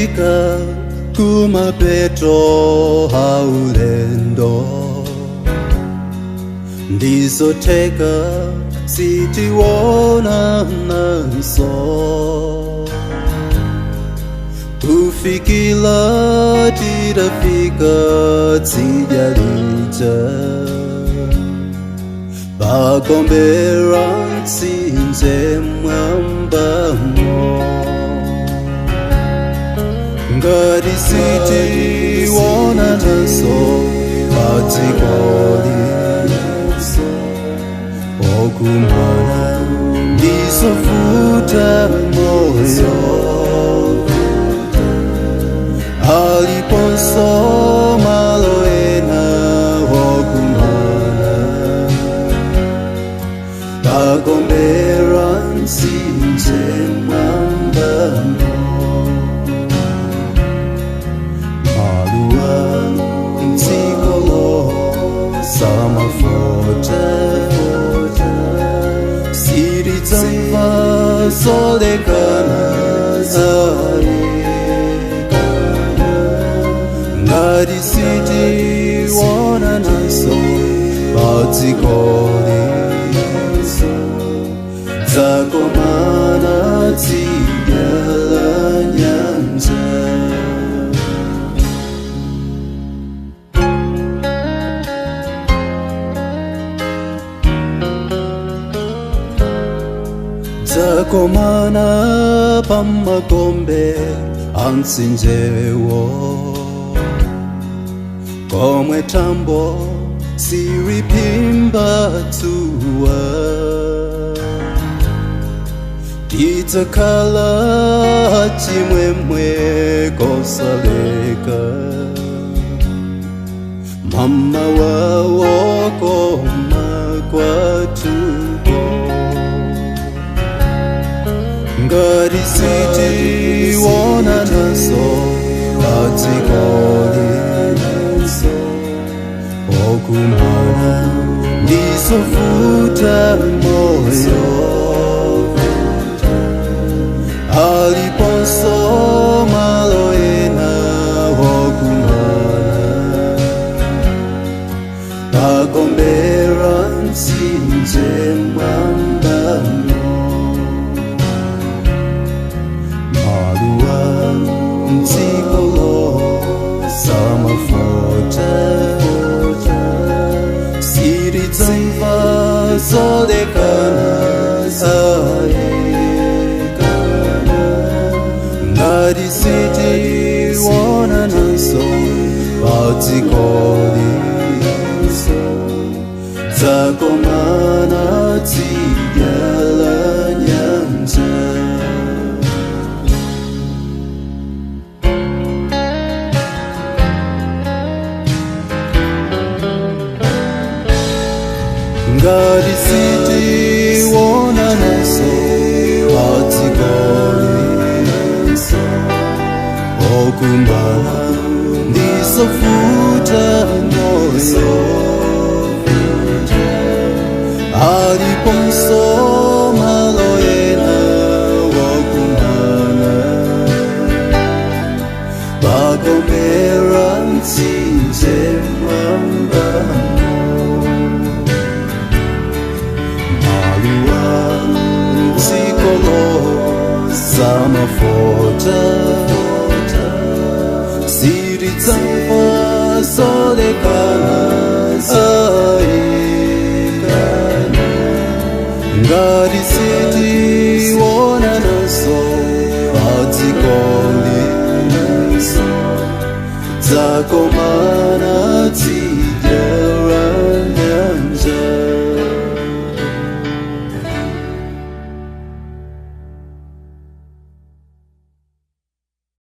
Tikafika kumapeto haulendo, ndizotheka sitiwona nanso, kufikila titafika tsidya lija, pagombera mtsinje mwambamo. Ngati sitiwona nanso padzikoli, okumana ndizovuta moyo, aliponso malo ena okumana, pagombera mtsinje mwambamo. Maluwa mdzikolo samafota, sitidzamva zolekana ayi. Ngati sitiwona nanso padzikoli, dzakomana tsidya la nyanja. Dzakomana pamakombe amtsinjewo, komwe thambo siliphimba dzuwa, tidzakhala chimwemwe kosaleka, mama wawo koma kwathuko. Ngati sitiwona nanso padzikoli, okumana ndizovuta moyo, aliponso malo ena okumana, pagombera mtsinje mwambamo. Maluwa mdzikolo samafota, sitidzamva zolekana ayi. Ngati sitiwona nanso padzikoli, dzakomana tsidya la nyanja. Ngati sitiwona nanso padzikoli, okumana ndizovuta moyo, aliponso malo ena wokumana, pagombera mtsinje mwambamo. Maluwa mdzikolo samafota, sitidzamva zolekana ayi. Ngati sitiwona nanso padzikoli, dzakomana tsidya